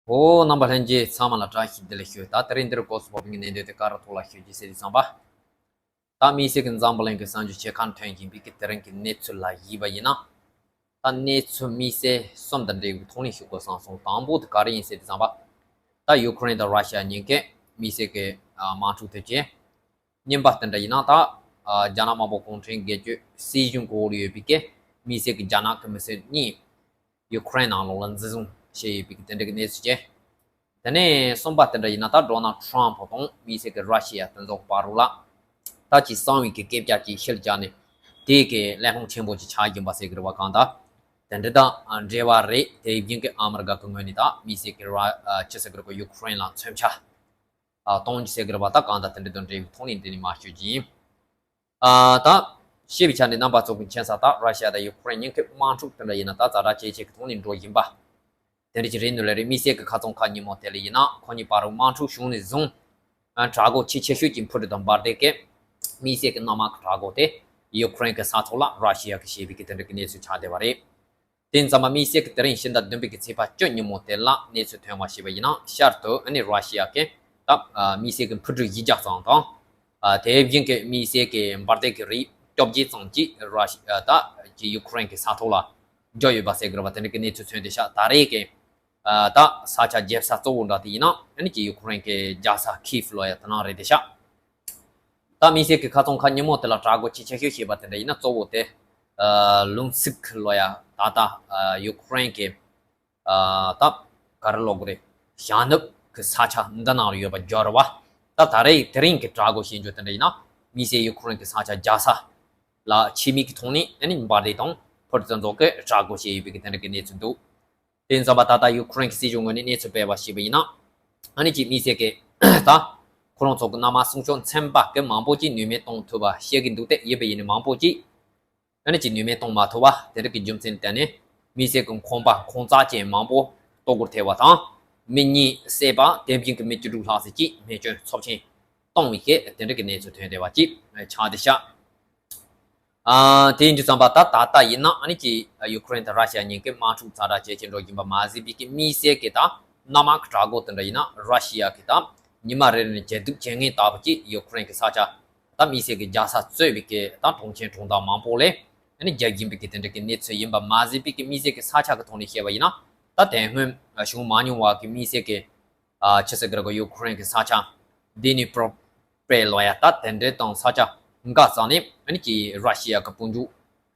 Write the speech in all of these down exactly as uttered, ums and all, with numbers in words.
ཨོ། རྣམ་པ་ལྷན་རྒྱས་ཚང་མ་ལ་བཀྲ་ཤིས་བདེ་ལེགས་ཞུ། ད་དེ་རིང་འདིར་སྐོར་སུ་བབ་པའི་གནད་དོན་དེ་ག་རེ་ཐོག་ལ་ཞུ་རྒྱུ་ཟེར་དུས་ཙམ་པ། ད་དམིགས་བསལ་གྱི་འཛམ་བུ་གླིང་གི་གསར་འགྱུར་ཆེ་ཁག་ཐོན་བཞིན་པའི་གི་དེ་རིང་གི་གནས་ཚུལ་ལ་གཞིགས་པ་ཡིན་ན། ད་གནས་ཚུལ་དམིགས་བསལ་གསུམ་དང་འབྲེལ་བའི་ཐོག་ནས་ཞུ་དགོས་བསམ་སོང་། དང་པོ་དེ་ག་རེ་ཡིན་ཟེར་དུས་ཙམ་པ། ད་ཡུ་ཁུ་རེན་དང་ར་ཤི་ཡ་གཉིས་ཀས་དམིགས་བསལ་གྱི་དམག་འཁྲུག་ཐེབས་རྗེས། རྙིང་པ་དེ་འདྲ་ཡིན་ན་ད། རྒྱ་ནག་དམར་པོ་གུང་ཁྲན་སྒེར་གཅོད་སྲིད་གཞུང་གི་འོག་ལ་ཡོད་པའི་གི་དམིགས་བསལ་གྱི་རྒྱ་ནག་གི་མི་སེར་གཉིས། ཡུ་ཁུ་རེན་ནང་ལོགས་ལ་འཛིན་བཟུང་བྱས་ཡོད་པའི་གི་དེ་འདྲ་གི་གནས་ཚུལ་བྱས། དེ་ནས་གསུམ་པ་དེ་འདྲ་ཡིན་ན་ད་ཌོ་ནལ་ཊམ་ཕུ་དང་དམིགས་བསལ་གྱི་ར་ཤི་ཡ་དེ་ཚོ་བར་ལ། ད་ཅིག་གསང་བའི་གི་སྐད་ཆ་ཅིག་ཤུལ་བཞག་ནས། དེ་གི་གླེང་སློང་ཆེན་པོ་ཅིག་ཆགས་ཡིན་པ་ཟེར་གི་རེད་བ། གང་ལྟར། དེ་འདྲ་དང་འབྲེལ་བ་རེད། དེ་བཞིན་གྱི་ཨ་མི་རི་ཀ་གི་ངོས་ནས་ད་དམིགས་བསལ་གྱི་ར་ཅི་ཟེར་གི་རེད་གོ། ཡུ་ཁུ་རེན་ལ་མཚོན་ཆ་གཏོང་རྒྱུ་ཟེར་གི་རེད་བ། ད་གང་ལྟར་དེ་འདྲ་དང་འབྲེལ་བའི་ཐོག་ནས་འདི་ནས་མར་ཞུ་རྒྱུ་ཡིན། ཨ། ད་ཤེས་པའི་ཆ་ནས་རྣམ་པ་ཚོ་གི་མཁྱེན་གསལ། ད་ར་ཤི་ཡ་དང་ཡུ་ཁུ་རེན་གཉིས་ཀའི་དམག་འཁྲུག་དེ་འདྲ་ཡིན་ན་ད་ཛ་དྲག་ཇེ་ཆེ་གི་ཐོག་ནས་འགྲོ་བཞིན་པ། དེ་འདྲ་ཅིག་རེད་འདུག་ལེ་རེད། དམིགས་བསལ་གྱི་ཁ་ཚོན་ཁ་ཉིན་མོ་དེ་ལ་ཡིན་ན་ཁོ་གཉིས་བར་དུ་དམག་འཁྲུག་བྱུང་ནས་བཟུང་། ཨ། དྲག་རྒོལ་ཆེས་ཆེ་ཤོས་ཀྱི་འཕུར་གྲུ་དང་འབར་མདེལ་གྱི་དམིགས་བསལ་གྱི་གནམ་དམག་གི་དྲག་རྒོལ་དེ་ཡུ་ཁུ་རེན་གྱི་ས་ཐོག་ལ་ར་ཤི་ཡ་གིས་བྱས་པའི་གི་དེ་འདྲ་གི་གནས་ཚུལ་ཆགས་བསྡད་པ་རེད། དེ་ཙམ་པ་དམིགས་བསལ་གྱི་དེ་རིང་ཕྱི་ཟླ་བདུན་པའི་གི་ཚེས་པ་བཅུ་ཉིན་མོ་དེ་ལ་གནས་ཚུལ་ཐོན་པ་ཞིག་པ་ཡིན་ན། ཤར་དུ་ཨ་ནི་ར་ཤི་ཡ་གིས་ད་དམིགས་བསལ་གྱི་འཕུར་གྲུ་བཞི་བརྒྱ་ཙམ་དང་། ཨ། དེ་བཞིན་གྱི་དམིགས་བསལ་གྱི་འབར་མདེལ་གྱི་རིགས་བཅོ་བརྒྱད་ཙམ་ཅིག་ར་ཤི་ཡ་ད་ཀྱི་ཡུ་ཁུ་རེན་གྱི་ས་ཐོག་ལ་འཇོག་ཡོད་པ་ཟེར་གི་རེད་བ། དེ་འདྲ་གི་གནས་ཚུལ་ཐོན་བསྡད་ཤག་ད་རེས་ཀྱི་ཨ་ད་ས་ཆ་རྒྱལ་ས་གཙོ་བོ་འདྲ་དེ་ཡིན་ན་ཨ་ནི་ཀྱི་ཡུ་ཁུ་རེན་གྱི་རྒྱལ་ས་ཁིབ་ལོ་ཡ་དེ་ནང་རེད་བསྡད་ཤག་ད་དམིགས་བསལ་གྱི་ཁ་ཚོན་ཁ་ཉིན་མོ་དེ་ལ་དྲག་རྒོལ་ཆེས་ཆེ་ཤོས་བྱས་པ་དེ་འདྲ་ཡིན་ན་གཙོ་བོ་དེ། ཨ། ལུང་སིག་ལོ་ཡ་ད་ལྟ་ཨ་ཡུ་ཁུ་རེན་གྱི་ཨ་ད་ག་རེ་ལབ་དགོས་རེད། བྱང་ནུབ་ཀྱི་ས་ཆ་འདི་ནང་ལ་ཡོད་པ་འབྱོར་བ། ད་ད་རེས་དེ་རིང་གི་དྲག་རྒོལ་བྱེད་འཇོག་དེ་འདྲ་ཡིན་ན་དམིགས་བསལ་ཡུ་ཁུ་རེན་གྱི་ས་ཆ་རྒྱལ་ས་ལ་ཆེད་དམིགས་ཀྱི་ཐོག་ནས་ཨ་ནི་འབར་མདེལ་དང་འཕུར་གྲུ་ཚོ་གི་དྲག་རྒོལ་བྱས་ཡོད་པའི་གི་དེ་འདྲ་གི་གནས་ཚུལ་འདུག་དེ་ཙམ་པ་ད་ལྟ་ཡུ་ཁུ་རེན་གྱི་སྲིད་གཞུང་ངོས་ནས་གནས་ཚུལ་སྤེལ་བ་ཞིག་པ་ཡིན་ན། ཨ་ནི་ཅིག་དམིགས་བསལ་གྱི་ད་ཁོ་རང་ཚོ་གི་གནམ་དམག་སྲུང་སྐྱོབ་ཚན་པ་གི་མང་པོ་ཅིག་ནུས་མེད་གཏོང་ཐུབ་པ་བཤད་ཀྱི་འདུག་སྟེ། ཡིན་པ་ཡིན་ནའི་མང་པོ་ཅིག་ཨ་ནི་ཅིག་ནུས་མེད་གཏོང་མ་ཐུབ་པ་དེ་འདྲ་གི་རྒྱུ་མཚན་དེ་ནི་དམིགས་བསལ་གྱི་ཁང་པ་ཁང་བརྩེགས་ཅན་མང་པོ་གཏོར་རྒོལ་ཐེབས་པ་དང་། མི་གཉིས་བསད་པ། དེ་བཞིན་གྱི་མི་བཅུ་དྲུག་ལྷག་ཙམ་ཅིག་རྨས་སྐྱོན་ཚབས་ཆེན་བཏང་བའི་གི་དེ་འདྲ་གི་གནས་ཚུལ་ཐོན་བསྡད་པ་ཅིག་ཆགས་བསྡད་ཤག་ཨ། དེ་ཡིན་དུས་ཙམ་པ་ད་ད་ལྟ་ཡིན་ན་ཨ་ནི་ཅིག་ཡུ་ཁུ་རེན་དང་ར་ཤི་ཡ་གཉིས་ཀའི་དམག་འཁྲུག་ཛ་དྲག་ཇེ་ཆེར་འགྲོ་བཞིན་པ་མ་ཟད་པའི་གི་དམིགས་བསལ་གྱི་ད་གནམ་དམག་གི་དྲག་རྒོལ་དེ་འདྲ་ཡིན་ན་ར་ཤི་ཡ་གིས་ད་ཉི་མ་རེ་རེ་ནས་ཇེ་སྡུག་ཇེ་ངན་ལྟ་བུ་ཅིག་ཡུ་ཁུ་རེན་གྱི་ས་ཆ་ད་དམིགས་བསལ་གྱི་རྒྱལ་ས་གཙོས་པའི་གི་ད་གྲོང་ཁྱེར་གྲོང་རྡལ་མང་པོ་ལ་ཨ་ནི་རྒྱག་བཞིན་པའི་གི་དེ་འདྲ་གི་གནས་ཚུལ་ཡིན་པ་མ་ཟད་པའི་གི་དམིགས་བསལ་གྱི་ས་ཆ་གི་ཐོག་ནས་བཤད་པ་ཡིན་ན། ད་དེ་སྔོན་བྱུང་མ་མྱོང་བ་གི་དམིགས་བསལ་གྱི་ཨ། ཆི་ཟེར་གི་རེད་གོ། ཡུ་ཁུ་རེན་གྱི་ས་ཆ་དི་ནི་པྲོ་པེ་ལོ་ཡ་ད་དེ་འདྲའི་དང་ས་ཆ་འགའ་ཙམ་ནས་ཨ་ནི་ཀྱི་ར་ཤི་ཡ་གི་དཔུང་འཇུག་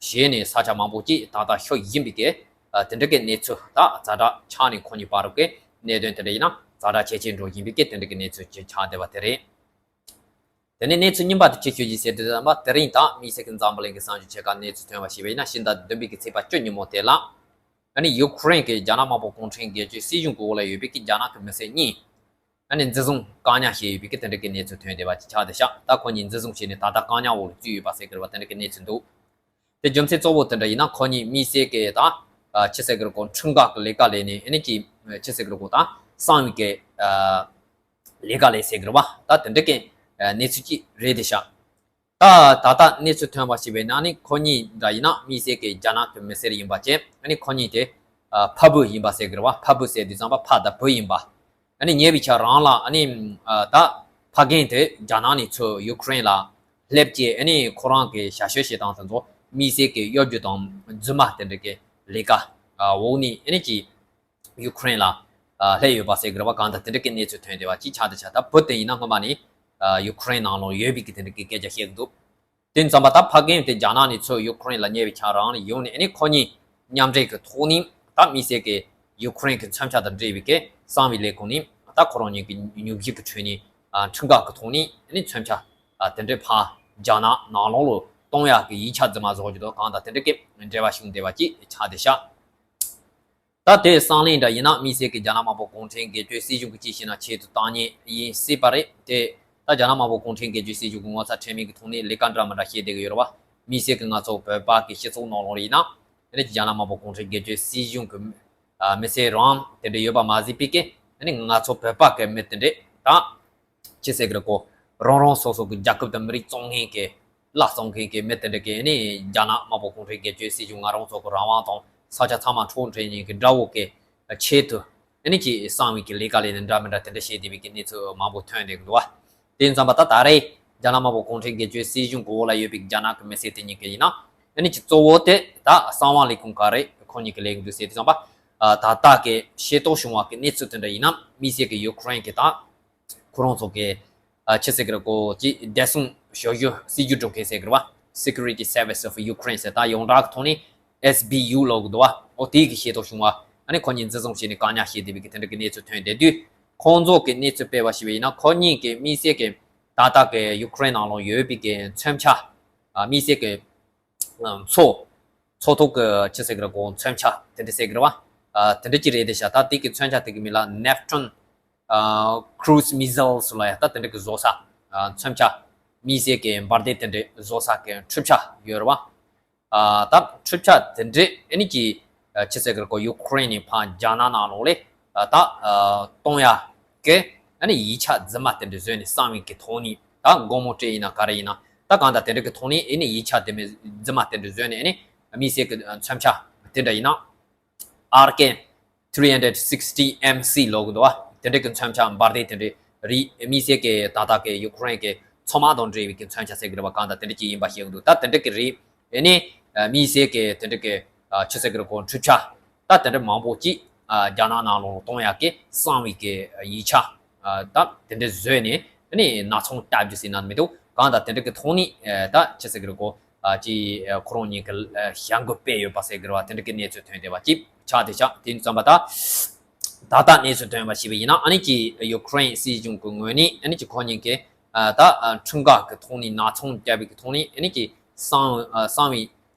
བྱས་ནས་ས་ཆ་མང་པོ་ཅིག་ཏག་ཏག་ཤོར་བཞིན་པའི་གི་ཨ། དེ་འདྲ་གི་གནས་ཚུལ་ད་ཛ་དྲག་ཆགས་ནས་ཁོ་གཉིས་བར་དུ་གི་གནད་དོན་དེ་འདྲ་ཡིན་ན་ཛ་དྲག་ཇེ་ཆེར་འགྲོ་བཞིན་པའི་གི་དེ་འདྲ་གི་གནས་ཚུལ་ཅིག་ཆགས་བསྡད་པ་དེ་རེད། དེ་ནས་གནས་ཚུལ་རྙིང་པ་དེ་ཅིག་ཞུ་རྒྱུ་ཟེར་དུས་ཙམ་པ། དེ་རིང་ད་དམིགས་བསལ་གྱི་འཛམ་བུ་གླིང་གི་གསར་འགྱུར་ཆེ་ཁག་གནས་ཚུལ་ཐོན་པ་ཞིག་པ་ཡིན་ན། ཕྱི་ཟླ་བདུན་པའི་གི་ཚེས་པ་བཅུ་ཉིན་མོ་དེ་ལ། ཨ་ནི་ཡུ་ཁུ་རེན་གྱི་རྒྱ་ནག་དམར་པོ་གུང་ཁྲན་སྒེར་གཅོད་སྲིད་གཞུང་གི་འོག་ལ་ཡོད་པའི་གི་རྒྱ་ནག་གི་མི་སེར་གཉིས་ཨ་ནི་འཛིན་བཟུང་བཀག་ཉར་བྱས་ཡོད་པའི་གི་དེ་འདྲ་གི་གནས་ཚུལ་ཐོན་བསྡད་པ་ཅིག་ཆགས་བསྡད་ཤག་ད་ཁོ་གཉིས་འཛིན་བཟུང་བྱས་ནས་ད་ལྟ་བཀག་ཉར་འོག་ལ་བཙུགས་ཡོད་པ་ཟེར་གི་རེད་བ། དེ་འདྲ་གི་གནས་ཚུལ་འདུག་དེ་རྒྱུ་མཚན་གཙོ་བོ་དེ་འདྲ་ཡིན་ན་ཁོ་གཉིས་དམིགས་བསལ་གྱི་ད་ཨ། ཆི་ཟེར་གི་རེད་གོ། འཕྲུལ་འགག་གི་ལས་ཀ་ལས་ནས་ཨ་ནི་ཀྱི་ཆི་ཟེར་གི་རེད་གོ། ད་གསང་བའི་གི་ཨ། ལས་ཀ་ལས་ཟེར་གི་རེད་བ། ད་དེ་འདྲ་གི་ཨ། གནས་ཚུལ་ཅིག་རེད་བསྡད་ཤག་ད་ད་ལྟ་གནས་ཚུལ་ཐོན་པ་ཞིག་པའི་ནང་ནས་ཁོ་གཉིས་འདྲ་ཡིན་ན་དམིགས་བསལ་གྱི་རྒྱ་ནག་གི་མི་སེར་ཡིན་པ་བཅས། ཨ་ནི་ཁོ་གཉིས་དེ་ཨ། ཕ་བུ་ཡིན་པ་ཟེར་གི་རེད་བ། ཕ་བུ་ཟེར་དུས་ཙམ་པ་ཕ་དང་བུ་ཡིན་པ། ཨ་ནི་ཉེ་བའི་ཆར་རང་ལ་ཨ་ནི་ཨ། ད་ཕ་རྒན་དེ་རྒྱ་ནག་ནས་ཚུར་ཡུ་ཁུ་རེན་ལ་སླེབས་རྗེས། ཨ་ནི་ཁོ་རང་གི་ཞབས་ཞུ་བྱེད་སྟངས་དེ་ཚོ་དམིགས་བསལ་གྱི་གཡོ་སྒྱུ་དང་རྫུན་མ་དེ་འདྲ་གི་ལས་ཀ་ཨ། འོག་ནས་ཨ་ནི་ཀྱི་ཡུ་ཁུ་རེན་ལ་ཨ། སླེབས་ཡོད་པ་ཟེར་གི་རེད་བ། གང་ལྟར་དེ་འདྲ་གི་གནས་ཚུལ་ཐོན་བསྡད་པ་ཅིག་ཆགས་བསྡད་ཤག་ད་བུ་དེ་ཡིན་ན་སྔོན་མ་ནས་ཨ། ཡུ་ཁུ་རེན་ནང་ལོགས་ཡོད་པའི་གི་དེ་འདྲ་གི་སྐད་ཆ་བཤད་གི་འདུག་དེ་ཙམ་པ་ད་ཕ་རྒན་དེ་རྒྱ་ནག་ནས་ཚུར་ཡུ་ཁུ་རེན་ལ་ཉེ་བའི་ཆར་རང་ནས་ཡོང་ནས། ཨ་ནི་ཁོ་གཉིས་མཉམ་འབྲེལ་གྱི་ཐོག་ནས་ད་དམིགས་བསལ་གྱི་ཡུ་ཁུ་རེན་གྱི་མཚོན་ཆ་དང་འབྲེལ་བའི་གི་གསང་བའི་ལས་ཁུངས་ནས་ད་ཁོ་རང་གཉིས་ཀྱི་མྱུལ་ཞིབ་ཀྱི་ཁྲོད་ནས་ཨ། འཕྲུལ་འགག་གི་ཐོག་ནས་ཨ་ནི་མཚོན་ཆ་ཨ། དེ་འདྲའི་ཕར་རྒྱ་ནག་ནང་ལོགས་ལ་གཏོང་ཡག་གི་ཡིག་ཆ་རྫུན་མ་བཟོ་རྒྱུ་དང་གང་ལྟར་དེ་འདྲ་གི་འབྲེལ་བ་བྱུང་བསྡད་པ་ཅིག་ཆགས་བསྡད་ཤག་ད་དེ་གསང་གླེང་འདྲ་ཡིན་ན་དམིགས་བསལ་གྱི་རྒྱ་ནག་དམར་པོ་གུང་ཁྲན་སྒེར་གཅོད་སྲིད་གཞུང་གི་ཅིག་བྱས་ན་ཆེད་དུ་བཏང་མཁན་ཡིན་སྲིད་པ་རེད་དེ། ད་རྒྱ་ནག་དམར་པོ་གུང་ཁྲན་སྒེར་གཅོད་སྲིད་གཞུང་གི་ངོ་ཚ་ཁྲེལ་མེད་ཀྱི་ཐོག་ནས་ལས་ཀ་འདྲ་མི་འདྲ་བྱེད་བསྡད་ཀྱི་ཡོད་རེད་བ། དམིགས་བསལ་གྱི་ང་ཚོ་བོད་པ་གི་སྤྱི་ཚོགས་ནང་ལོགས་ལ་ཡིན་ན། ཨ་ནི་རྒྱ་ནག་དམར་པོ་གུང་ཁྲན་སྒེར་གཅོད་སྲིད་གཞུང་གི་ཨ། མི་སེར་རང་དེ་འདྲ་ཡོད་པ་མ་ཟད་པའི་གི་ཨ་ནི་ང་ཚོ་བོད་པ་གི་མི་དེ་འདྲས་ད། ཅི་ཟེར་གི་རེད་གོ། རང་རང་སོ་སོ་གི་རྒྱལ་ཁབ་དང་མི་རིགས་བཙོང་མཁན་གི་བླ་བཙོང་མཁན་གི་མི་དེ་འདྲ་གི་ཨ་ནི་རྒྱ་ནག་དམར་པོ་གུང་ཁྲན་སྒེར་གཅོད་སྲིད་གཞུང་ང་རང་ཚོ་གི་རང་དབང་དང་ས་ཆ་ཚང་མ་འཕྲོག་འདྲེན་མཁན་གི་དགྲ་བོ་གི་ཆེད་དུ་ ཨ་ནི་ཅིག་གསང་བའི་གི་ལས་ཀ་ལས་ནས་འདྲ་མི་འདྲ་དེ་འདྲ་བྱས་བསྡད་པའི་གི་གནས་ཚུལ་མང་པོ་ཐོན་བསྡད་ཀྱི་འདུག་བ། དེ་ཡིན་ཙང་པ་ད་ད་རེས་རྒྱ་ནག་དམར་པོ་གུང་ཁྲན་སྒེར་གཅོད་སྲིད་གཞུང་གི་འོག་ལ་ཡོད་པའི་རྒྱ་ནག་གི་མི་སེར་དེ་གཉིས་ཀ་ཡིན་ན། ཨ་ནི་ཅིག་གཙོ་བོ་དེ་ད་གསང་བ་ལས་ཁུངས་ག་རེ་ཁོ་གཉིས་ཀྱིས་ལས་ཀྱི་འདུག་ཟེར་དུས་ཙམ་པ། ད་ལྟ་གི་ཤེས་རྟོགས་བྱུང་བ་གི་གནས་ཚུལ་དེ་འདྲ་ཡིན་ན། དམིགས་བསལ་གྱི་ཡུ་ཀེ་རེན་གྱི་ད་ཁོ་རང་ཚོ་གི་ཆི་ཟེར་གི་རེད། ཀོ་ཅིག་བདེ་སྲུང་ཞབས་ཞུ་སྲིད་ཇུས་སྒྲུབ་མཁན་ཟེར་གི་རེད་བ། Security Service of Ukraine ཟེར། ད་ཡོངས་གྲགས་ཀྱི་ཐོག་ནས་S B U ལབ་གི་འདུག་བ། ཨོ་དེ་གི་ཤེས་རྟོགས་བྱུང་བ། ཨ་ནི་ཁོ་གཉིས་འཛིན་བཟུང་བྱས་ནས་བཀག་ཉར་བྱས་བསྡད་པའི་གི་དེ་འདྲ་གི་གནས་ཚུལ་ཐོན་བསྡད་དུས། ཁོང་ཚོ་གི་གནས་ཚུལ་སྤེལ་བ་ཞིག་ཡིན་ན། ཁོ་གཉིས་ཀྱི་དམིགས་བསལ་གྱི་ད་ལྟ་གི་ཡུ་ཀེ་རེན་ནང་ལ་ཡོད་པའི་གི་མཚོན་ཆ། ཨ་དམིགས་བསལ་གྱི་མཚོ། མཚོ་ཐོག་གི་ཆི་ཟེར་གི་རེད། ཀོ་མཚོན་ཆ་དེ་འདྲ་ཟེར་གི་རེད་བ། ཨ་དེ་འདྲ་ཅིག་རེད་དེ་ཤག་ད་དེ་གི་མཚོན་ཆ་དེ་གི་མིང་ལ་Neptune ཨ་cruise missiles ལབ་ཡ། ད་དེ་འདྲ་གི་བཟོ་ས། ཨ་མཚོན་ཆ། དམིགས་བསལ་གྱི་འབར་མདེལ་དེ་འདྲ་བཟོ་ས་གི་འཕྲུལ་ཆ་ཡོད་རེད་བ། ཨ་ད་འཕྲུལ་ཆ་དེ་འདྲ་ཨ་ནི་ཅིག་ཨ་ཆི་ཟེར་གི་རེད། ཀོ་ཡུ་ཀེ་རེན་ནས་ཕར་རྒྱ་ནག་ནང་ལོགས་ལ་ཨ་ད་ཨ་གཏོང་ཡ་གི་ཨ་ནི་ཡིག་ཆ་རྫུན་མ་དེ་འདྲ་བཟོས་ནས། གསང་བའི་གི་ཐོག་ནས། ད་སྒོར་མོ་སྤྲད་ཡིན་ན་ག་རེ་ཡིན་ན། ད་གང་ལྟར་དེ་འདྲ་གི་ཐོག་ནས་ཨ་ནི་ཡིག་ཆ་དེ་མོ་རྫུན་མ་དེ་འདྲ་བཟོས་ནས། ཨ་ནི་དམིགས་བསལ་གྱི་མཚོན་ཆ་དེ་འདྲ་ཡིན་ན། R K three hundred sixty M C ལབ་གི་འདུག་བ། དེ་འདྲ་གི་མཚོན་ཆ་འབར་མདེལ་དེ་འདྲ་རེད། དམིགས་བསལ་གྱི་ད་ལྟ་གི་ཡུ་ཀེ་རེན་གྱི་མཚོ་དམག་དང་འབྲེལ་བའི་གི་མཚོན་ཆ་ཟེར་གི་རེད་བ། གང་ལྟར་དེ་འདྲ་ཅིག་ཡིན་པ་ཤེས་གི་འདུག་ད་དེ་འདྲ་གི་རེད། ཨ་ནི་དམིགས་བསལ་གྱི་དེ་འདྲ་གི་ཆི་ཟེར་གི་རེད། ཀོ་འཕྲུལ་ཆ་ད་དེ་འདྲ་མང་པོ་ཅིག་རྒྱ་ནག་ནང་ལོགས་ལ་གཏོང་ཡག་གི་གསང་བའི་གི་ཡིག་ཆ་ད་དེ་འདྲ་བཟོས་ནས། ཨ་ནི་ནག་ཚོང་རྒྱག་རྒྱུ་ཟེར་ན་མི་འདུག་གང་ལྟར་དེ་འདྲ་གི་ཐོག་ནས་ད་ཆི་ཟེར་གི་རེད། ཀོ་ཨ་ཅིག་ཁོ་རང་གཉིས་ཀྱི་བྱ་འགུལ་སྤེལ་ཡོད་པ་ཟེར་གི་རེད་བ། དེ་འདྲ་གི་གནས་ཚུལ་ཐོན་བསྡད་པ་ཅིག་ཆགས་བསྡད་ཤག་དེ་ཡིན་ཙམ་པ་ད། ད་ལྟ་གནས་ཚུལ་ཐོན་པ་ཞིག་ཡིན་ན། ཨ་ནི་ཅིག་ཡུ་ཀེ་རེན་སྲིད་གཞུང་གི་ངོས་ནས་ཨ་ནི་ཅིག་ཁོ་གཉིས་ཀྱི་ད་ཁྲིམས་འགལ་གྱི་ཐོག་ནས་ནག་ཚོང་རྒྱག་པའི་གི་ཐོག་ནས། ཨ་ནི་ཅིག་གསང་གསང་བའི་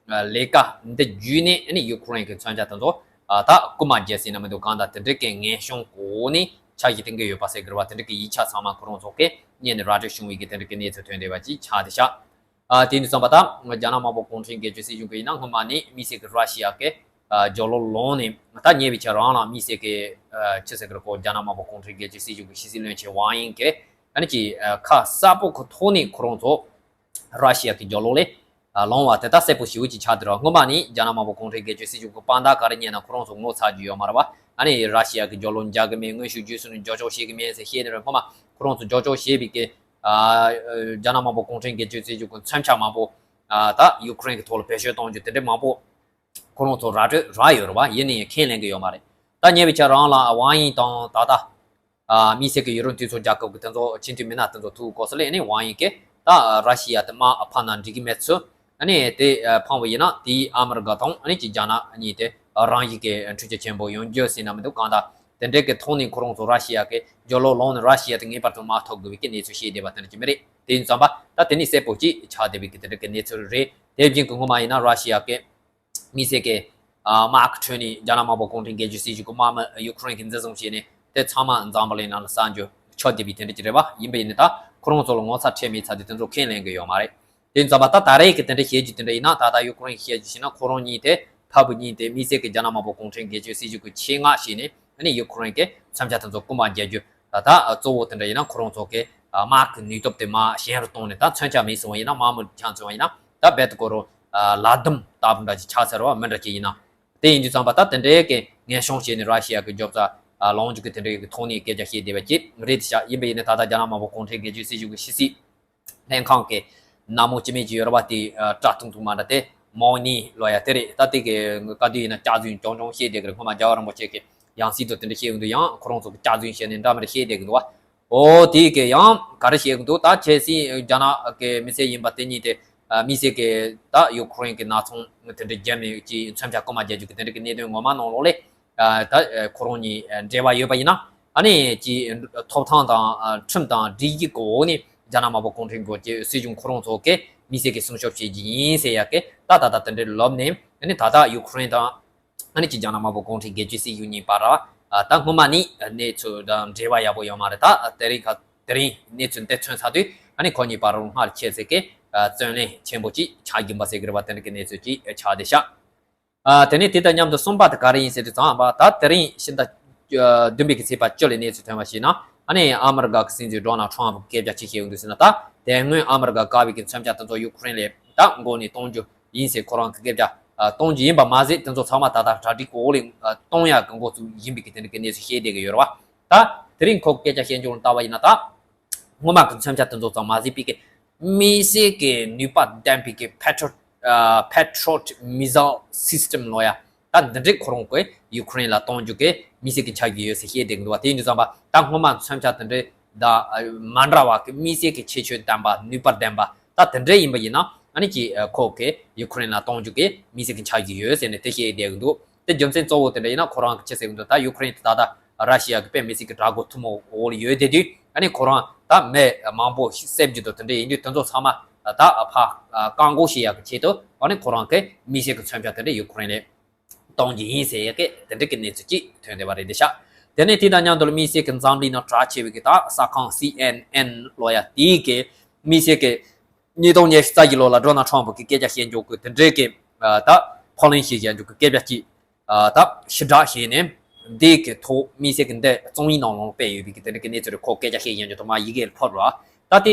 ལས་ཀ་འདི་བརྒྱུད་ནས། ཨ་ནི་ཡུ་ཀེ་རེན་གྱི་མཚོན་ཆ་དེ་ཚོ་ད་རྐུ་མ་བརྒྱབ་ཟེར་ན་མི་འདུག་གང་ལྟར་དེ་འདྲ་གི་ངན་བྱུང་གི་འོག་ནས་ཕྱག་ཞུ་གཏོང་གི་ཡོད་པ་ཟེར་གི་རེད་བ། དེ་འདྲ་གི་ཡིག་ཆ་ཚང་མ་ཁོ་རང་ཚོ་གི་སྔོན་ནས་ར་སྤྲོད་བྱུང་བའི་གི་དེ་འདྲ་གི་གནས་ཚུལ་ཐོན་བསྡད་པ་ཅིག་ཆགས་བསྡད་ཤག་ཨ་དེ་ཡིན་དུས་ཙམ་པ་ད་རྒྱ་ནག་དམར་པོ་གུང་ཁྲན་སྒེར་གཅོད་སྲིད་གཞུང་གིས་ཡིན་ན། སྔོན་མ་ནས་དམིགས་བསལ་གྱི་ར་ཤི་ཡ་གི་ཨ་རྒྱབ་ལོགས་ལངས་ནས། ད་ཉེ་བའི་ཆར་རང་ལ་དམིགས་བསལ་གྱི་ཨ་ཆི་ཟེར་གི་རེད། ཀོ་རྒྱ་ནག་དམར་པོ་གུང་ཁྲན་སྒེར་གཅོད་སྲིད་གཞུང་གི་ཕྱི་སྲིད་བློན་ཆེན་ཝང་དབྱིང་གིས་ཨ་ནི་ཅིག་ཨ་ཁ་གསལ་པོ་གི་ཐོག་ནས་ཁོ་རང་ཚོ་ར་ཤི་ཡ་གི་རྒྱབ་ལོགས་ལ་ཨ་ལངས་པ་དེ་ད་གསལ་པོ་ཞེ་པོ་ཅིག་ཆགས་བསྡད་རེད་བ། སྔོན་མ་ནས་རྒྱ་ནག་དམར་པོ་གུང་ཁྲན་སྒེར་གཅོད་སྲིད་གཞུང་གི་དཔང་རྟགས་ག་རེ་རྙེད་ན་ཁོ་རང་ཚོ་ངོ་ཚ་རྒྱུ་ཡོད་མ་རེད་བ། ཨ་ནི་ར་ཤི་ཡ་གི་རྒྱབ་ལོགས་རྒྱག་གི་མེད། དངོས་ཤུགས་བརྒྱུད་ནས་འཇོག་ཆོག་བྱེད་གི་མེད་ཟེར་བཤད་ནས་རེད། སྔོན་མ་ཁོ་རང་ཚོ་འཇོག་ཆོག་བྱས་པའི་གི་ཨ་རྒྱ་ནག་དམར་པོ་གུང་ཁྲན་སྒེར་གཅོད་སྲིད་གཞུང་གི་མཚོན་ཆ་མང་པོ་ཨ་ད་ཡུ་ཀེ་རེན་གྱི་ཐོག་ལ་བེད་སྤྱོད་གཏོང་རྒྱུ་དེ་འདྲ་མང་པོ་ཁོ་རང་ཚོ་ར་སྤྲོད་རག་ཡོད་རེད་བ། ཡིན་ནའི་ཁས་ལེན་གི་ཡོད་མ་རེད། ད་ཉེ་བའི་ཆར་རང་ལ་ཝང་དབྱིང་དང་ད་ལྟ་ཨ་དམིགས་བསལ་གྱི་ཡུ་རོབ་མཐུན་ཚོགས་རྒྱལ་ཁབ་ཀྱི་དེ་ཚོ་སྤྱི་འཐུས་མི་སྣ་དེ་ཚོ་ཐུག་སྐབས་སུ་ལ། ཨ་ནི་ཝང་དབྱིང་གིས་ད་ར་ཤི་ཡ་དེ་དམག་ཕར་ནང་འགྲིག་གི་མེད་ཚུལ། ཨ་ནི་དེ་ཨ་ཕངས་པ་ཡིན་ན་དེའི་ཨ་མི་རི་ཀ་དང་ཨ་ནི་ཅིག་རྒྱ་ནག་གཉིས་དེ་རང་ཡིག་གི་འཕྲུལ་ཆས་ཆེན་པོ་ཡོང་རྒྱུ་ཟེར་ན་མི་འདུག་གང་ལྟར་དེ་འདྲའི་གི་ཐོག་ནས་ཁོ་རང་ཚོ་ར་ཤི་ཡ་གི་རྒྱབ་ལོགས་ལངས་ནས་ར་ཤི་ཡ་དེ་ངེས་པར་དུ་དམག་ཐོབ་དགོས་པའི་གི་གནས་ཚུལ་བཤད་བསྡད་པ་དེ་འདྲ་ཅིག་མི་རེད། དེ་ཡིན་ཙམ་པ་ད་དེ་ནི་གསལ་པོ་ཅིག་ཆགས་བསྡད་པའི་གི་དེ་འདྲ་གི་གནས་ཚུལ་རེད། དེ་བཞིན་གི་སྔོན་མ་ཡིན་ན་ར་ཤི་ཡ་གི་དམིགས་བསལ་གྱི་ཨ་དམག་གི་ཁྲོད་ནས་རྒྱ་ནག་དམར་པོ་གུང་ཁྲན་སྒེར་གཅོད་སྲིད་གཞུང་གི་དམག་མི་ཡུ་ཀེ་རེན་གྱིས་འཛིན་བཟུང་བྱས་ནས་དེ་ཚང་མ་འཛམ་བུ་གླིང་ནང་ལ་གསར་འགྱུར་ཆགས་བསྡད་པའི་དེ་འདྲ་ཅིག་རེད་བ། ཡིན་པ་ཡིན་ནའི་ད་ཁོ་རང་ཚོ་ལ་ངོ་ཚ་ཁྲེལ་མེད་ཚར་དུས་དེ་ཚོ་ཁས་ལེན་གི་ཡོད་མ་རེད། དེ་ཡིན་ཙམ་པ་ད་ད་རེས་ཀྱི་དེ་འདྲ་བཤད་རྒྱུ་དེ་འདྲ་ཡིན་ན། ད་ལྟ་ཡུ་ཀེ་རེན་གྱིས་བཤད་རྒྱུ་བྱས་ན། ཁོ་རང་གཉིས་དེ་ཕ་བུ་གཉིས་དེ་དམིགས་བསལ་གྱི་རྒྱ་ནག་དམར་པོ་གུང་ཁྲན་སྒེར་གཅོད་སྲིད་གཞུང་གི་ཆེད་མངགས་བྱས་ནས་ཨ་ནི་ཡུ་ཀེ་རེན་གྱི་མཚོན་ཆ་དེ་ཚོ་རྐུ་མ་རྒྱག་རྒྱུ། ད་ད་གཙོ་བོ་དེ་འདྲ་ཡིན་ན་ཁོ་རང་ཚོ་གི་དམག་གི་ནུས་སྟོབས་དེ་མར་ཞན་རུ་གཏོང་ནས། ད་མཚོན་ཆ་མེད་སོང་བ་ཡིན་ན། དམག་མི་ཆག་སོང་བ་ཡིན་ན། ད་རྦད་དེ་ཁོ་རང་ལ་དུམ་ལྟ་བུ་འདྲ་ཅིག་ཆགས་ཚར་བ་མི་འདྲ་ཅིག་ཡིན་ན། དེ་ཡིན་དུས་ཙམ་པ་ད་དེ་འདྲའི་གི་ངན་བྱུང་བྱས་ནས་ར་ཤི་ཡ་གི་རྒྱབ་རྩ་ལངས་རྒྱུ་གི་དེ་འདྲའི་གི་ཐོག་ནས་སྐད་ཆ་བཤད་བསྡད་པ་ཅིག་རེད་ཤག་ཡིན་པ་ཡིན་ནའི་ད་ལྟ་རྒྱ་ནག་དམར་པོ་གུང་ཁྲན་སྒེར་གཅོད་སྲིད་གཞུང་གི་ཕྱི་སྲིད་ལྷན་ཁང་གི་ནང་མི་དཀྱུས་མ་ཅིག་ཡོད་རེད་བ། དེ་ཨ་སྐྲ་ཐུང་ཐུང་མ་འདྲ་དེ་མའོ་ནི་ལབ་ཡ་དེ་རེད། ད་དེ་གི་ག་དུས་ཡིན་ན་སྐྱག་རྫུན་རྐྱང་རྐྱང་བཤད་བསྡད་ཀྱི་རེད། སྔོན་མ་རྒྱལ་བ་རིན་པོ་ཆེ་གི་ཡང་སྲིད་དུ་དེ་འདྲ་བཤད་ཀྱི་འདུག་ཡང་ཁོ་རང་ཚོ་གི་སྐྱག་རྫུན་བཤད་ནས་འདྲ་མི་འདྲ་བཤད་བསྡད་ཀྱི་འདུག་བ། ཨོ་དེ་གི་ཡང་ག་རེ་བཤད་ཀྱི་འདུག་ད་ཁྱེད་སྲིད་རྒྱ་ནག་གི་མི་སེར་ཡིན་པ་དེ་གཉིས་དེ་ཨ་དམིགས་བསལ་གི་ད་ཡུ་ཀེ་རེན་གི་ནག་ཚོང་དེ་འདྲ་བརྒྱབ་ནས་ཀྱི་མཚོན་ཆ་རྐུ་མ་རྒྱག་རྒྱུ་གི་དེ་འདྲ་གི་གནད་དོན་ངོ་མ་ནང་ལོགས་ལ། ཨ་ད་ཨ་ཁོ་རང་གཉིས་ཨ་འབྲེལ་བ་ཡོད་པ་ཡིན་ན། ཨ་ནི་ཅིག་ཐོབ་ཐང་དང་ཨ་ཁྲིམས་དང་སྒྲིག་གཞི་གི་འོག་ནས་རྒྱ་ནག་དམར་པོ་གུང་ཁྲན་སྒེར་གཅོད་སྲིད་གཞུང་ཁོ་རང་ཚོ་གིས་དམིགས་བསལ་གྱི་སྲུང་སྐྱོབ་བྱེད་ཀྱི་ཡིན་ཟེར་ཡ་གི་ད་ད་ད་དེ་འདྲའི་ལབ་ནས། ཨ་ནི་ད་ལྟ་ཡུ་ཀེ་རེན་དང་ཨ་ནི་ཅིག་རྒྱ་ནག་དམར་པོ་གུང་ཁྲན་སྒེར་གཅོད་སྲིད་གཞུང་གཉིས་བར་ལ་ཨ་ད་སྔོན་མ་ནས་གནས་ཚུལ་དང་འབྲེལ་བ་ཡག་པོ་ཡོད་མ་རེད། ད་དེ་རིང་ཁ་དེ་རིང་གནས་ཚུལ་འདི་ཐོན་ཚར་དུས་ཨ་ནི་ཁོ་གཉིས་བར་སྔར་ཁྱེད་ཚོ་གི་ཨ་བརྩོན་ལེན་ཆེན་པོ་ཅིག་ཆགས་ཀྱིན་པ་ཟེར་གི་རེད་བ། དེ་འདྲ་གི་གནས་ཚུལ་ཅིག་ཆགས་བསྡད་ཤག་ཨ་དེ་ནས་དེ་དང་མཉམ་དུ་གསུམ་པ་དེ་ག་རེ་ཡིན་ཟེར་དུས་ཙམ་པ། ད་དེ་རིང་ཕྱི་ཟླ་བདུན་པའི་གི་ཚེས་པ་བཅུ་ལ་གནས་ཚུལ་ཐོན་པ་ཞིག་ན། ཨ་ནི་ཨ་མི་རི་ཀ་གི་སྲིད་འཛིན་ཌོ་ནལ་ཊམ་ཕི་གིས་སྐད་ཆ་ཅིག་བཤད་ཡོང་དུས་ཟེར་ན། ད་དེ་སྔོན་ཨ་མི་རི་ཀ་བཀག་པའི་གི་མཚོན་ཆ་དེ་ཚོ་ཡུ་ཀེ་རེན་ལ་ད་མགོ་ནས་གཏོང་རྒྱུ་ཡིན་ཟེར་ཁོ་རང་གི་སྐད་ཆ་ གཏོང་རྒྱུ་ཡིན་པ་མ་ཟད། དེ་ཚོ་ཚང་མ་ད་ལྟ་གྲ་སྒྲིག་གི་འོག་ལ་གཏོང་ཡག་གི་འགོ་བཙུགས་ཡིན་པའི་གི་དེ་འདྲ་གི་གནས་ཚུལ་བཤད་བསྡད་ཀྱི་ཡོད་རེད་བ། ད་དེ་རིང་ཁོ་སྐད་ཆ་བཤད་རྒྱུ་ལ་ལྟ་བ་ཡིན་ན། ད་སྔོན་མ་གི་མཚོན་ཆ་དེ་ཚོ་ཚང་མ་ཟད་པའི་གི་དམིགས་བསལ་གྱི་ནུས་པ་ལྡན་པའི་གི་Patriot Patriot missile system ལོ་ཡ། ད་འདི་འདྲའི་ཁོ་རང་གི་ཡུ་ཁུ་རེན་ལ་གཏོང་རྒྱུ་གི་དམིགས་བསལ་གྱི་འཆར་གཞི་ཡོད་ཟེར་བཤད་བསྡད་འདུག་བ། དེ་ཡིན་དུས་ཙམ་པ་ད་སྔོན་མ་མཚོན་ཆ་དེ་འདྲའི་དང་མ་འདྲ་བ་གི་དམིགས་བསལ་གྱི་ཁྱད་ཆོས་ལྡན་པ། ནུས་པ་ལྡན་པ་ད་དེ་འདྲའི་ཡིན་པ་ཡིན་ན། ཨ་ནི་ཅི་ཁོ་གི་ཡུ་ཁུ་རེན་ལ་གཏོང་རྒྱུ་གི་དམིགས་བསལ་གྱི་འཆར་གཞི་ཡོད་ཟེར་ནས་དེ་བཤད་བསྡད་ཀྱི་འདུག་དེ་རྒྱུ་མཚན་གཙོ་བོ་དེ་འདྲ་ཡིན་ན། ཁོ་རང་གི་ཅི་ཟེར་གྱི་འདུག་ད་ཡུ་ཁུ་རེན་དེ་ད་ལྟ་ར་ཤི་ཡ་གི་དཔེ་མི་སྲིད་ཀྱི་དྲག་རྒོལ་ཐུན་མོང་འོག་ལ་ཡོད་བསྡད་དུས། ཨ་ནི་ཁོ་རང་ད་མི་མང་པོ་ཞིག་བསད་རྒྱུ་དང་དེ་འདྲ་ཡིན་དུས། དེ་ཚོ་ཚང་མ་ད་ཕར་བཀག་འགོག་བྱེད་ཡག་གི་ཆེད་དུ། ཨ་ནི་ཁོ་རང་གི་དམིགས་བསལ་གྱི་མཚོན་ཆ་དེ་འདྲ་ཡུ་ཁུ་རེན་ལ་གཏོང་རྒྱུ་ཡིན་ཟེར་ཡག་གི་དེ་འདྲ་གི་གནས་ཚུལ་ཅིག་ཐོན་བསྡད་པ་རེད་འདི་ཤག་དེ་ནས་དེ་དང་མཉམ་དུ་ལ་དམིགས་བསལ་གྱི་འཛམ་གླིང་ནང་གྲགས་ཆེ་བའི་གི་ད་གསར་ཁང་སི་ཨེན་ཨེན་ལོ་ཡ་དེའི་གི་དམིགས་བསལ་གྱི་ཉིས་སྟོང་ཉི་ཤུ་རྩ་བཞི་ལོ་ལ་ཌོ་ནལ་ཁྲོམ་ཕུ་གི་སྐད་ཆ་བཤད་རྒྱུ་གི་དེ་འདྲའི་གི་ད་ཕབ་ལེན་བྱེད་བཞག་རྒྱུ་གི་སྐད་ཆ་ཅིག་ད་ཕྱིར་བསྒྲགས་བྱས་ནས། འདི་གི་ཐོག་དམིགས་བསལ་གྱི་འདི་རྩོམ་ཡིག་ནང་ལོགས་སྤེལ་ཡོད་པའི་གི་དེ་འདྲ་གི་གནས་ཚུལ་རེད། ཁོ་སྐད་ཆ་བཤད་ཡོང་རྒྱུ་དུ་མ་ཡི་གེ་ཕབ་ར། ད་དེ་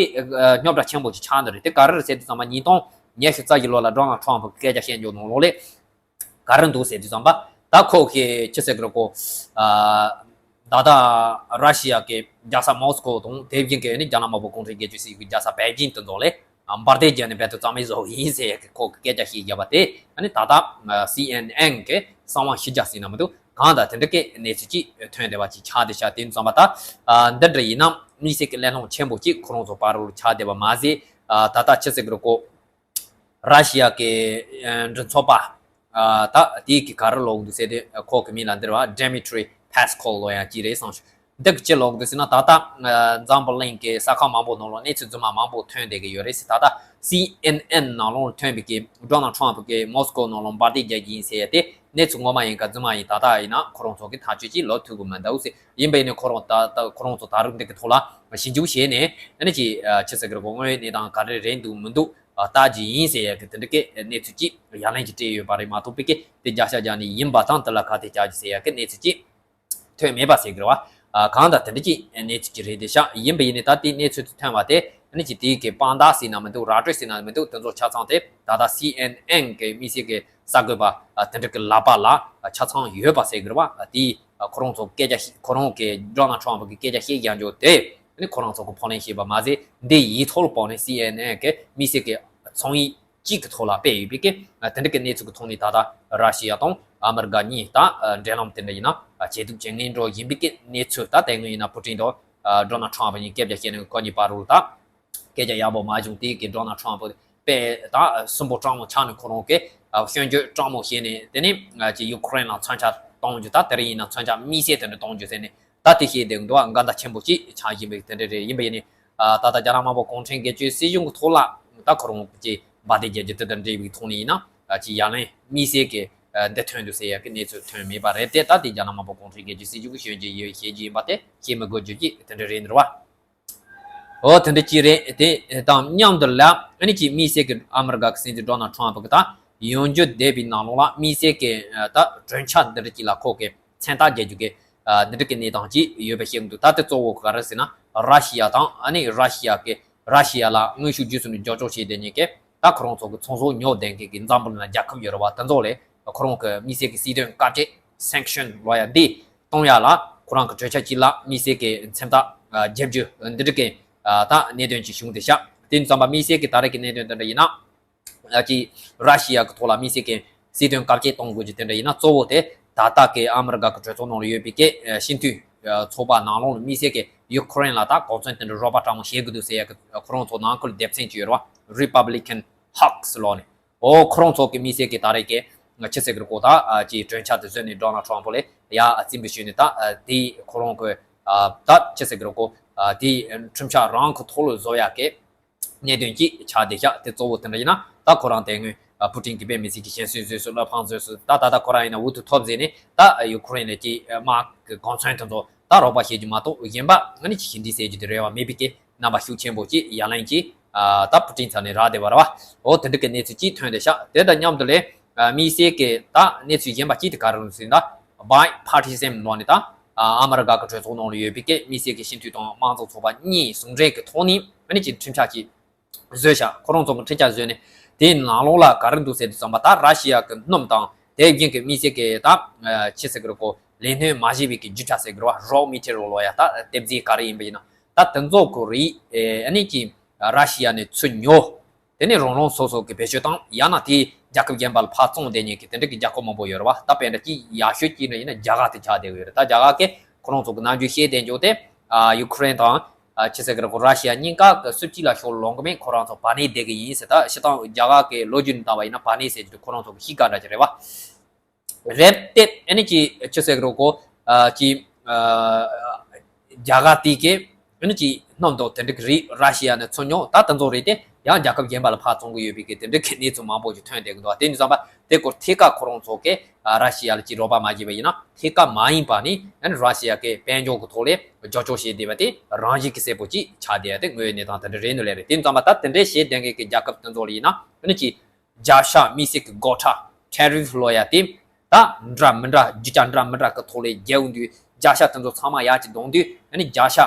རྙོག་དྲ་ཆེན་པོ་ཅིག་ཆགས་འདི་རེད། དེ་ག་རེ་རེད་ཟེར་དུས་ཙམ་པ། ཉིས་སྟོང་ཉི་ཤུ་རྩ་བཞི་ལོ་ལ་ཌོ་ནལ་ཁྲོམ་ཕུ་གི་སྐད་ཆ་བཤད་རྒྱུ་ནང་ལོགས་ལས་ག་རེ་འདུག་ཟེར་དུས་ཙམ་པ། ད་ཁོ་གི་ཅི་ཟེར་གི་རེད་གོ། ད་ལྟ་ར་ཤི་ཡ་གི་རྒྱལ་ས་མོ་སི་ཀོ་དང་། དེ་བཞིན་གི་ནི་རྒྱ་ནག་དམར་པོ་གུང་ཁྲན་རྒྱལ་ཁབ་སྲིད་གཞུང་གི་རྒྱལ་ས་པེ་ཅིན་དེ་ཚོ་ལ་འབར་མདེལ་བརྒྱབ་ནས་རྦད་དེ་རྩ་མེད་བཟོ་གི་ཡིན་ཟེར་ཡ་གི་ཁོ་གི་སྐད་ཆ་ཞིག་བརྒྱབ་པ་དེ། ཨ་ནི་ད་ལྟ་སི་ཨེན་ཨེན་གི་གསང་བ་ཕྱི་རྒྱལ་ཟེར་ན་མི་འདུག་གང་ལྟར་དེ་འདྲ་གི་གནས་ཚུལ་ཅིག་ཐོན་བསྡད་པ་ཅིག་ཆགས་བསྡད་ཤག་དེ་ཡིན་དུས་ཙམ་པ། ད་འདི་འདྲ་ཡིན་ན་དམིགས་བསལ་གྱི་གླེང་སློང་ཆེན་པོ་ཅིག་ཁོ་རང་ཚོ་བར་ལ་ཆགས་བསྡད་པ་མ་ཟད། ད་ལྟ་ཅི་ཟེར་གི་རེད་གོ། ར་ཤི་ཡ་གི་མགྲིན་ཚབ་པ། ད་དེའི་གི་ག་རེ་ལབ་འདུག་ཟེར་དུས། ཁོ་གི་མིང་ལ་འདི་རེད་བ། Dmitry Peskov ལོ་ཡང་ཅི་རེད་བསམ་ཞུ། འདི་གི་ཅི་ལབ་འདུག་ཟེར་ན། ད་ལྟ་འཛམ་བུ་གླིང་གི་གསར་ཁང་མང་པོ་ནང་ལོགས་གནས་ཚུལ་རྫུན་མ་མང་པོ་ཐོན་བསྡད་ཀྱི་ཡོད་རེད་ཟེར། ད་ལྟ་སི་ཨེན་ཨེན་ནང་ལོགས་ཐོན་པའི་གི་ཌོ་ནལ་ཁྲོམ་ཕུ་གི་མོ་སི་ཀོ་ནང་ལོགས་འབར་མདེལ་བརྒྱབ་ཀྱི་ཡིན་ཟེར་ཡ་དེ་གནས་ཚུལ་ངོ་མ་ཡིན་ག་རྫུན་མ་ཡིན་ག་ད་ལྟ་ཡིན་ན་ཁོ་རང་ཚོ་གི་ཐག་གཅོད་ཅིག་ལབ་ཐུབ་ཀྱི་མི་འདུག་ཟེར། ཡིན་པ་ཡིན་ནའི་ཁོ་རང་ད་ད་ཁོ་རང་ཚོ་ད་རུང་འདི་གི་ཐོག་ལ་ཞིབ་འཇུག་བྱས་ནས། ཨ་ནི་ཅི་ཅི་ཟེར་གི་རེད་གོ། དངོས་གནས་དང་ག་རེ་རེད་འདུག་མི་འདུག་ལྟ་རྒྱུ་ཡིན་ཟེར་ཡ་གི་དེ་འདྲ་གི་གནས་ཚུལ་ཅིག་ཡ་ལན་ཅིག་སྤྲད་ཡོད་པ་རེད་མ་གཏོགས། པའི་གི་དེ་བརྒྱ་ཆ་བརྒྱ་ནས་ཡིན་པ་དང་དེ་ལ་ཁ་གཏད་བཅག་རྒྱུ་ཟེར་ཡ་གི་གནས་ཚུལ་ཅིག་ཐོན་མེད་པ་ཟེར་གི་རེད་བ། གང་ལྟར་དེ་འདྲ་ཅིག་གནས་ཚུལ་ཅིག་རེད་དེ་ཤག་ཡིན་པ་ཡིན་ནའི་ད་དེ་གནས་ཚུལ་དེ་ཐོན་པ་དེ། ཨ་ནི་ཅིག་དེའི་གི་དཔང་རྟགས་ཟེར་ན་མི་འདུག་ར་སྤྲོད་ཟེར་ན་མི་འདུག་དེ་ཚོ་ཆ་ཚང་དེ་ད་ལྟ་སི་ཨེན་ཨེན་གི་དམིགས་བསལ་གི་གསར་འགོད་པ་དེ་འདྲ་གི་ལག་པ་ལ་ཆ་ཚང་ཡོད་པ་ཟེར་གི་རེད་བ། དེ་ཁོ་རང་ཚོ་སྐད་ཆ་ཤི་ཁོ་རང་གི་ཌོ་ནལ་ཁྲོམ་ཕུ་གི་སྐད་ཆ་བཤད་ཡང་འཇོག་དེ། ཨ་ནི་ཁོ་རང་ཚོ་གི་ཕབ་ལེན་བྱས་པ་མ་ཟད། འདི་ཡིག་ཐོག་ལ་ཕབ་ནས་སི་ཨེན་ཨེན་གི་དམིགས་བསལ་གི་ཚོང་ཡིག་གཅིག་གི་ཐོག་ལ་སྤེལ་ཡོད་པའི་གི་དེ་འདྲ་གི་གནས་ཚུལ་གི་ཐོག་ནས་ད་ལྟ་ར་ཤི་ཡ་དང་ཨ་མི་རི་ཀ་གཉིས་ད་འབྲེལ་ལམ་དེ་འདྲ་ཡིན་ན་ཇེ་སྡུག་ཇེ་ངན་འགྲོ་བཞིན་པའི་གི་གནས་ཚུལ། ད་དེ་སྔོན་ཡིན་ན་པུ་ཏིན་དང་ཌོ་ནལ་ཁྲོམ་ཕུ་གཉིས་སྐད་ཆ་བཤད་ནས་ཁོ་གཉིས་བར་དུ་ད་སྐད་ཆ་ཡག་པོ་མ་བྱུང་། དེ་གི་ཌོ་ནལ་ཁྲོམ་ཕུ་དཔེ་ད་སུན་པོ་སྤྲང་མོ་ཆགས་ནས་ཁོ་རང་གི་སྐྱོན་བརྗོད་སྤྲང་མོ་བྱས་ནས། དེ་ནས་ཅིག་ཡུ་ཁུ་རེན་ལ་མཚོན་ཆ་གཏོང་རྒྱུ། ད་དེ་རིང་ཡིན་ན་མཚོན་ཆ་དམིགས་བསལ་དེ་འདྲ་གཏོང་རྒྱུ་ཟེར་ནས། ད་དེ་བཤད་བསྡད་འདུག་ཨ་འགལ་ཟླ་ཆེན་པོ་ཅིག་ཆགས་བཞིན་པའི་དེ་འདྲ་རེད། ཡིན་པ་ཡིན་ནའི་ད་ལྟ་རྒྱ་ནག་དམར་པོ་གུང་ཁྲན་སྒེར་གཅོད་སྲིད་གཞུང་གི་ཐོག་ལ་ད་ཁོ་རང་གི་འབར་མདེལ་རྒྱག་རྒྱུ་དེ་དང་འབྲེལ་བའི་ཐོག་ནས་ཡིན་ན། ཅིག་ཡ་ལན་དམིགས་བསལ་གྱི་འདི་ཐོན་འདུག་ཟེར་ཡ་གི་གནས་ཚུལ་ཐོན་མེད་པ་རེད་དེ། ད་དེ་རྒྱ་ནག་དམར་པོ་གུང་ཁྲན་སྒེར་གཅོད་སྲིད་གཞུང་གི་སྐྱོན་བརྗོད་ཡོད་བཤད་རྒྱུ་ཡིན་པ་དེ་བཤད་མི་དགོས་རྒྱུ་ཅིག་དེ་འདྲ་རེད་འདུག་བ། འོ་དེ་འདྲ་ཅིག་རེད། དེ་དང་མཉམ་དུ་ལ་ཨ་ནི་ཅིག་དམིགས་བསལ་གྱི་ཨ་མི་རི་ཀ་གི་སྲིད་འཛིན་ཌོ་ནལ་ཁྲོམ་ཕུ་གི་ད་ཡོང་རྒྱུ་བསྡད་པའི་ནང་ལོགས་ལ་དམིགས་བསལ་གྱི་ད་གྲོས་འཆར་འདི་འདྲ་ཅིག་ལ་ཁོ་གི་མཚན་རྟགས་རྒྱག་རྒྱུ་གི་འདི་འདྲ་གི་གནས་སྟངས་ཅིག་ཡོད་པ་ཤེས་ཀྱི་འདུག་ད་དེ་གཙོ་བོ་ག་རེ་ཟེར་ན། ར་ཤི་ཡ་དང་ཨ་ནི་ར་ཤི་ཡ་གི་ར་ཤི་ཡ་ལ་དངོས་ཤུགས་བརྒྱུད་ཚུར་ནས་རྒྱབ་སྐྱོར་བྱེད་བསྡད་མཁན་གྱི་ད་ཁོ་རང་ཚོ་གི་ཚོང་ཟོག་ཉོ་བསྡད་མཁན་གྱི་འཛམ་བུ་གླིང་ལ་རྒྱལ་ཁབ་ཡོད་རེད་བ། དེ་ཚོ་ལ་ཁོ་རང་གི་དམིགས་བསལ་གྱི་སྲིད་དོན་བཀག་སྐྱིལ། སེང་ཤན་ལབ་ཡ་འདི་གཏོང་ཡ་ལ་ཁོ་རང་གི་གྲོས་འཆར་གཅིག་ལ་དམིགས་བསལ་གྱི་མཚན་རྟགས་རྒྱབ་རྒྱུ་འདི་འདྲ་གི་ད་གནད་དོན་ཅིག་བྱུང་བསྡད་ཤག་དེ་ཡིན་དུས་ཙམ་པ་དམིགས་བསལ་གྱི་ད་རེས་ཀྱི་གནད་དོན་འདི་འདྲ་ཡིན་ན། ཨ་ཅིག་ར་ཤི་ཡ་གི་ཐོག་ལ་དམིགས་བསལ་གྱི་སྲིད་དོན་བཀག་སྐྱིལ་གཏོང་དགོས་རྒྱུ་དེ་འདྲ་ཡིན་ན། གཙོ་བོ་དེ་ད་ལྟ་གི་ཨ་མི་རི་ཀ་གི་གྲོས་ཚོགས་ནང་ལ་ཡོད་པའི་གི་སྤྱི་འཐུས་ཚོགས་པ་ནང་ལོགས་ལ་དམིགས་བསལ་གྱི་ཡུ་ཁུ་རེན་ལ་ད་གོ་མཚོན་དེ་འདྲ་རོགས་པ་སྤྲང་མོ་བྱེད་དགོས་འདུག་ཟེར་ཡ་གི་ཁོ་རང་ཚོ་ནང་ཁུལ་སྡེབ་ཚན་ཅིག་ཡོད་རེད་བ། Republican Hawks ལབ་ནས། འོ་ཁོ་རང་ཚོ་གི་དམིགས་བསལ་གྱི་ད་རེས་ཀྱི་ང་ཅི་ཟེར་གི་རེད་གོ། ད་ཅིག་གྲོས་འཆར་དེ་བཟོས་ནས་ཌོ་ནལ་ཁྲོམ་ཕུ་ལ་ཡ་རྩིས་འབུལ་ཞུས་ནས། ད་དེ་ཁོ་རང་གི་ད་ཅི་ཟེར་གི་རེད་གོ། དེ་ཁྲིམས་འཆར་རང་གི་ཐོག་ལ་བཟོ་ཡ་གི་གནད་དོན་གཅིག་ཆགས་བསྡད་ཤག་དེ་གཙོ་བོ་དེ་འདྲ་ཡིན་ན། ད་ཁོ་རང་དེ་སྔོན་པུ་ཏིན་གྱིས་དཔེ་མི་སྲིད་ཀྱི་ཞན་སུན་བཟོས་སོང་། བློ་ཕམ་བཟོས་སོང་། ད་ད་ལྟ་ཁོ་རང་ཡིན་ན་འུ་ཐུག་ཐོབ་ཟེར་ནས་ད་ཡུ་ཁུ་རེན་ལ་ཅིག་དམག་གི་གོ་མཚོན་དེ་ཚོ་ད་རོགས་པ་བྱེད་རྒྱུ་མ་གཏོགས་གཞན་པ་ཨ་ནི་ཅིག་ཞི་འགྲིག་ཟེར་རྒྱུ་དེ་རེད་བ་མེད་པའི་གི་རྣམ་པ་ཤུགས་ཆེན་པོ་ཅིག་ཡ་ལན་ཅིག་ད་པུ་ཏིན་ཚ་ནས་རག་བསྡད་པ་རེད་བ། འོ་དེ་འདྲ་གི་གནས་ཚུལ་ཅིག་ཐོན་བསྡད་ཤག་དེ་དང་མཉམ་དུ་ལ་དམིགས་བསལ་གྱི་ད་གནས་ཚུལ་གཞན་པ་ཅིག་དེ་ག་རེ་རེད་ཟེར་ན། Bipartisan ལབ་ནས་ད་ཨ་མི་རི་ཀ་གི་གྲོས་ཚོགས་ནང་ལ་ཡོད་པའི་གི་དམིགས་བསལ་གྱི་སྤྱི་འཐུས་དང་དམངས་གཙོ་ཚོགས་པ་གཉིས་ཟུང་འབྲེལ་གྱི་ཐོག་ནས་ཨ་ནི་ཅིག་ཁྲིམས་འཆར་ཅིག་བཟོས་ཤག་ཁོ་རང་ཚོ་གི་ཁྲིམས་འཆར་བཟོས་ནས། དེའི་ནང་ལོགས་ལ་ག་རེ་འདུག་ཟེར་དུས་ཙམ་པ། ད་ར་ཤི་ཡ་གི་སྣུམ་དང་དེ་བཞིན་གྱི་དམིགས་བསལ་གྱི་ད་ཆི་ཟེར་གི་རེད་གོ། ལས་སྣོན་མ་བྱས་པའི་གི་རྒྱུ་ཆ་ཟེར་གི་རེད་བ། རོ་མེ་ཊི་རི་ཡལ་ལོ་ཡ། ད་ལྟེབ་རྫས་ག་རེ་ཡིན་པ་ཡིན་ན། ད་དེ་ཚོ་ཁོ་རེ་ཨ་ནི་ཅི་ར་ཤི་ཡ་ནས་ཚུར་ཉོ། དེ་ནས་རང་རང་སོ་སོ་གི་བེད་སྤྱོད་བཏང་། ཡང་ན་དེ་རྒྱལ་ཁབ་གཞན་པ་ལ་ཕར་བཙོང་བསྡད་མཁན་གྱི་དེ་འདྲ་གི་རྒྱལ་ཁབ་མང་པོ་ཡོད་རེད་བ། ད་དཔེར་ན་ཅི་ཡག་ཤོས་ཅིག་འདྲ་ཡིན་ན་རྒྱ་གར་དེ་ཆགས་བསྡད་ཡོད་རེད། ད་རྒྱ་གར་གི་ཁོ་རང་ཚོ་གི་ནམ་རྒྱུན་བཤད་བསྡད་འཇོག་དེ། ཨ་ཡུ་ཁུ་རེན་དང་ཨ་ཆི་ཟེར་གི་རེད་གོ། ར་ཤི་ཡ་གཉིས་ཀ་གི་སུ་གཅིག་ལ་ཤོར་ལོང་གི་མེད། ཁོ་རང་ཚོ་བར་གནས་བསྡད་གི་ཡིན་ཟེར། ད་སྤྱིར་བཏང་རྒྱ་གར་གི་ལོ་རྒྱུས་ནས་བལྟས་པ་ཡིན་ན་བར་གནས་ཟེར་རྒྱུ་དེ་ཁོ་རང་ཚོ་གི་གཤིས་ཀ་འདྲ་ཅིག་རེད་བ། རེད་དེ། ཨ་ནི་ཅི་ཆི་ཟེར་གི་རེད་གོ། ཨ་ཅི་ཨ་རྒྱ་གར་དེ་གི་ཨ་ནི་ཅི་སྣུམ་དང་དེ་འདྲ་གི་རིགས་ར་ཤི་ཡ་ནས་ཚུར་ཉོ། ད་དེ་ཚོ་རེད་དེ། ཡང་རྒྱལ་ཁབ་གཞན་པ་ལ་ཕར་བཙོང་གི་ཡོད་པའི་གི་དེ་འདྲ་གི་གནས་ཚུལ་མང་པོ་ཞིག་ཐོན་བསྡད་གི་འདུག་དེ་ཡིན་དུས་ཙམ་པ་དེ་སྐོར་ཐད་ཀར་ཁོ་རང་ཚོ་གི་ཨ་ར་ཤི་ཡ་ལ་ཅི་རོགས་པ་མ་བྱས་པ་ཡིན་ན། ཐད་ཀར་མ་ཡིན་པ་ནས་ཨ་ནི་ར་ཤི་ཡ་གི་དཔལ་འབྱོར་གི་ཐོག་ལ་རྒྱབ་སྐྱོར་བྱས་བསྡད་པ་དེ་རང་བཞིན་གྱི་གསལ་པོ་ཅིག་ཆགས་བསྡད་ཡ་དེ་དངོས་ཡོད་གནས་སྟངས་དེ་འདྲ་རེད་ནི་ལས་རེད། དེ་ཡིན་དུས་ཙམ་པ་ད་དེ་འདྲ་བྱས་བསྡད་མཁན་གི་རྒྱལ་ཁབ་དེ་ཚོ་ལ་ཡིན་ན། ཨ་ནི་ཅི་བརྒྱ་ཆ་དམིགས་བསལ་གྱི་སྒོ་ཁྲལ། ཊེ་རིཕ་ལོ་ཡ་དེ་ད་འདྲ་མི་འདྲ། རྒྱུ་ཆ་འདྲ་མི་འདྲ་གི་ཐོག་ལ་བརྒྱབ་དུས། བརྒྱ་ཆ་དེ་ཚོ་ཚང་མ་ཡར་གྱི་བསྡོམས་དུས་ཨ་ནི་བརྒྱ་ཆ་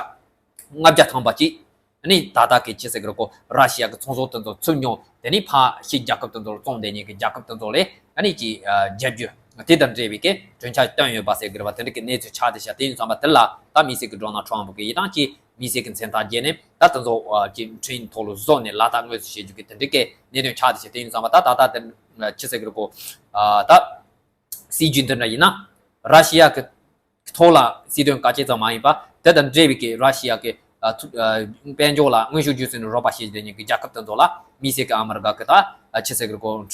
ལྔ་བརྒྱ་ཐམ་པ་ཅིག་ཨ་ནི་ད་ལྟ་གི་ཆི་ཟེར་གི་རེད་གོ། ར་ཤི་ཡ་གི་ཚོང་ཟོག་དེ་ཚོ་ཚུར་ཉོ། དེ་ནས་ཕར་ཕྱི་རྒྱལ་ཁབ་དེ་ཚོ་ལ་བཙོང་བསྡད་མཁན་གྱི་རྒྱལ་ཁབ་དེ་ཚོ་ལ་ཨ་ནི་ཅི་ཨ་རྒྱབ་སྐྱོར་དེ་དང་འབྲེལ་བའི་གི་གྲོས་འཆར་བཏོན་ཡོད་པ་ཟེར་གི་རེད་བ། དེ་འདྲ་གི་གནས་ཚུལ་ཆགས་བསྡད་ཤག་དེ་ཡིན་དུས་ཙམ་པ་དེ་ལ་ད་དམིགས་བསལ་གྱི་ཌོ་ནལ་ཊམ་པ་གི་ཡིན་ནའང་ཅི་དམིགས་བསལ་གྱི་མཚན་རྟགས་བརྒྱབ་ནས། ད་དེ་ཚོ་ཨ་ཅི་ཁྲིམས་ཐོག་ལ་བཟོས་ནས་ལག་བསྟར་དངོས་སུ་བྱེད་རྒྱུ་གི་དེ་འདྲ་གི་གནད་དོན་ཆགས་བསྡད་ཤག་དེ་ཡིན་དུས་ཙམ་པ་ད་ད་ལྟ་དེ་ཆི་ཟེར་གི་རེད་གོ། ཨ་ད་སྲིད་ཇུས་འདི་འདྲ་ཡིན་ན། ར་ཤི་ཡ་གི་ཐོག་ལ་སྲིད་དོན་དཀའ་སྤྱད་ཙམ་མ་ཡིན་པ། དེ་དང་འབྲེལ་བའི་གི་ར་ཤི་ཡ་གི་ཨ་ཐུ་ཨ་དཔལ་འབྱོར་ལ་དངོས་ཤུགས་བརྒྱུད་ནས་རོགས་པ་བྱེད་བསྡད་མཁན་གྱི་རྒྱལ་ཁབ་དེ་ཚོ་ལ་དམིགས་བསལ་གྱི་ཨ་མི་རི་ཀ་གི་ད་ཨ་ཆི་ཟེར་གི་རེད་གོ། ཨ་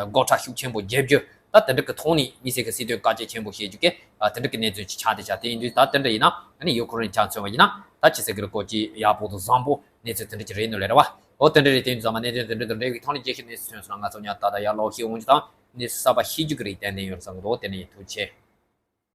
སྒོ་ཁྲལ་ཤུགས་ཆེན་པོ་བརྒྱབ་རྒྱུ། ད་དེ་འདྲ་གི་ཐོག་ནས་དམིགས་བསལ་གྱི་སྲིད་དོན་དཀའ་སྤྱད་ཆེན་པོ་བྱེད་རྒྱུ་གི་ཨ་དེ་འདྲ་གི་གནས་ཚུལ་ཅིག་ཆགས་བསྡད་ཤག་དེ་ཡིན་དུས་ད་དེ་འདྲ་ཡིན་ན། ཨ་ནི་ཡུ་ཁུ་རེན་ཆ་མཚོན་པ་ཡིན་ན། ད་ཆི་ཟེར་གི་རེད་གོ། ཅི་ཡག་པོ་དང་བཟང་པོ་གནས་ཚུལ་དེ་འདྲ་ཅིག་རེད་ནི་ལས་རེད་བ། འོ་དེ་འདྲ་རེད། དེ་ཡིན་དུས་ཙམ་པ་གནད་དོན་དེ་འདྲ་དང་འབྲེལ་བའི་ཐོག་ནས་རྒྱས་བཤད་གནས་ཚུལ་ཐོན་སོང་ན། ང་ཚོ་ཉག་ཏག་ཏག་ཡར་ཀློག་ཤེས་འོང་རྒྱུ་དང་། གནས་ཚུལ་གསར་པ་ཤེས་རྒྱུ་གི་རེ་བ་ཏན་ཏན་ཡོད་བསམ་གི་འདུག་དེ་ནས་ཐུགས་རྗེ་ཆེ།